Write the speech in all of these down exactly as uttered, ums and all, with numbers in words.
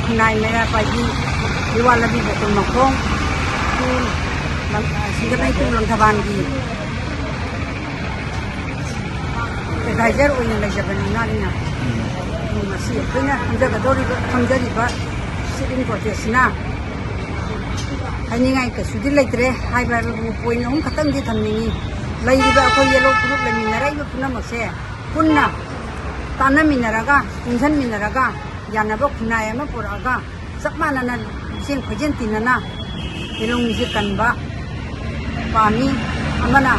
ꯈꯨꯟꯅꯥꯏ ꯃꯩꯔꯥ ꯄꯥꯏꯕꯤ ꯂꯤꯋꯥ ꯂꯝꯕꯤ ꯕꯣꯇꯜ ꯃꯈꯣꯡ ꯇꯨ ꯂꯝ-, ꯁꯤꯡꯖꯃꯩ ꯇꯨ ꯂꯪꯊꯕꯥꯜꯒꯤ ꯑꯦꯗꯚꯥꯏꯖꯔ ꯑꯣꯏꯅ ꯂꯩꯖꯕꯅꯤ ꯉꯥꯅꯤꯅ꯫ ꯉꯁꯤ ꯑꯩꯈꯣꯏꯅ ꯐꯝꯖꯒꯗꯧꯔꯤꯕ, ꯐꯝꯖꯔꯤꯕ ꯁꯤꯠ ꯏꯟ ꯄ꯭ꯔꯣꯇꯦꯁꯁꯤꯅ ꯍꯥꯏꯅꯤꯡꯉꯥꯏ ꯀꯩꯁꯨꯗꯤ ꯂꯩꯇ꯭ꯔꯦ꯫ ꯍꯥꯏꯕ ꯍꯥꯏꯕꯕꯨ ꯄꯣꯏꯟ ꯑꯍꯨꯝ ꯈꯛꯇꯪꯗꯤ ꯊꯝꯅꯤꯡꯉꯤ꯫ ꯂꯩꯔꯤꯕ ꯑꯩꯈꯣꯏ ꯌꯦꯂꯣ ꯐꯨꯔꯨꯞ ꯂꯩꯃꯤꯟꯅꯔꯛꯏꯕ ꯄꯨꯝꯅꯃꯛꯁꯦ ꯄꯨꯟꯅ ꯇꯥꯟꯅꯃꯤꯟꯅꯔꯒ, ꯄꯨꯟꯁꯤꯟꯃꯤꯟꯅꯔꯒ, ꯌꯥꯅꯕ ꯈꯨꯟꯅꯥꯏ ꯑꯃ ꯄꯨꯔꯛꯑꯒ ꯆꯞ ꯃꯥꯟꯅꯅ ꯂꯤꯛꯆꯦꯟ ꯈꯣꯏꯖꯦꯟ ꯇꯤꯟꯅꯅ ꯌꯦꯂꯣꯡꯁꯦ ꯀꯟꯕ ꯄꯥꯝꯃꯤ꯫ ꯑꯃꯅ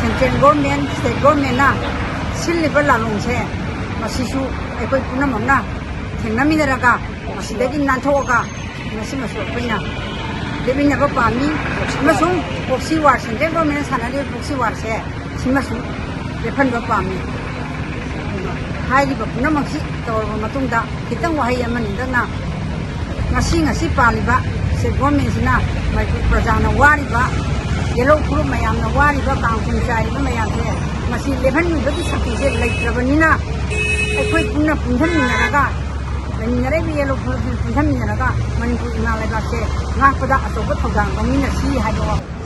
ꯁꯦꯟꯇ꯭ꯔꯦꯜ ꯒꯣꯔꯃꯦꯟ, ꯁ꯭ꯇꯦꯠ ꯒꯣꯔꯃꯦꯟꯅ ꯁꯤꯜꯂꯤꯕ ꯂꯥꯂꯣꯡꯁꯦ ꯃꯁꯤꯁꯨ ꯑꯩꯈꯣꯏ ꯄꯨꯝꯅꯃꯛꯅ ꯊꯦꯡꯅꯃꯤꯟꯅꯔꯒ ꯃꯁꯤꯗꯒꯤ ꯅꯥꯟꯊꯣꯛꯑꯒ ꯃꯁꯤꯃꯁꯨ ꯑꯩꯈꯣꯏꯅ ꯂꯦꯞꯃꯤꯟꯅꯕ ꯄꯥꯝꯃꯤ꯫ ꯑꯃꯁꯨꯡ ꯄ꯭ꯔꯣꯛꯁꯤ ꯋꯥꯔ, ꯁꯦꯟꯇ꯭ꯔꯦꯜ ꯒꯣꯔꯃꯦꯟꯅ ꯁꯥꯟꯅꯔꯤꯕ ꯄ꯭ꯔꯣꯛꯁꯤ ꯋꯥꯔꯁꯦ ꯁꯤꯃꯁꯨ ꯂꯦꯞꯍꯟꯕ ꯄꯥꯝꯃꯤ꯫ ꯍꯥꯏꯔꯤꯕ ꯄꯨꯝꯅꯃꯛꯁꯤ ꯇꯧꯔꯕ ꯃꯇꯨꯡꯗ ꯈꯤꯇꯪ ꯋꯥꯍꯩ ꯑꯃ ꯅꯤꯡꯗꯅ ꯉꯁꯤ ꯉꯁꯤ ꯄꯥꯜꯂꯤꯕ ꯁ꯭ꯇꯦꯠ ꯒꯣꯔꯃꯦꯟꯁꯤꯅ ꯃꯅꯤꯄꯨꯔ ꯄ꯭ꯔꯖꯥꯅ ꯋꯥꯔꯤꯕ, ꯌꯦꯂꯧ ꯐꯨꯔꯨꯞ ꯃꯌꯥꯝꯅ ꯋꯥꯔꯤꯕ, ꯀꯥꯡ ꯈꯨꯟ ꯆꯥꯏꯔꯤꯕ ꯃꯌꯥꯝꯁꯦ ꯃꯁꯤ ꯂꯦꯞꯍꯟꯕꯒꯤ ꯁꯛꯇꯤꯁꯦ ꯂꯩꯇ꯭ꯔꯕꯅꯤꯅ ꯑꯩꯈꯣꯏ ꯄꯨꯟꯅ ꯄꯨꯟꯁꯤꯟꯃꯤꯟꯅꯔꯒ ꯂꯩꯃꯤꯟꯅꯔꯛꯏꯕ ꯌꯦꯂꯧ ꯐꯨꯔꯨꯞꯁꯤꯡ ꯄꯨꯟꯁꯤꯟꯃꯤꯟꯅꯔꯒ ꯃꯅꯤꯄꯨꯔ ꯏꯃꯥ ꯂꯩꯕꯥꯛꯁꯦ ꯉꯥꯛꯄꯗ ꯑꯆꯧꯕ ꯊꯧꯗꯥꯡ ꯂꯧꯃꯤꯟꯅꯁꯤ ꯍꯥꯏꯕ ꯋꯥꯐꯝ꯫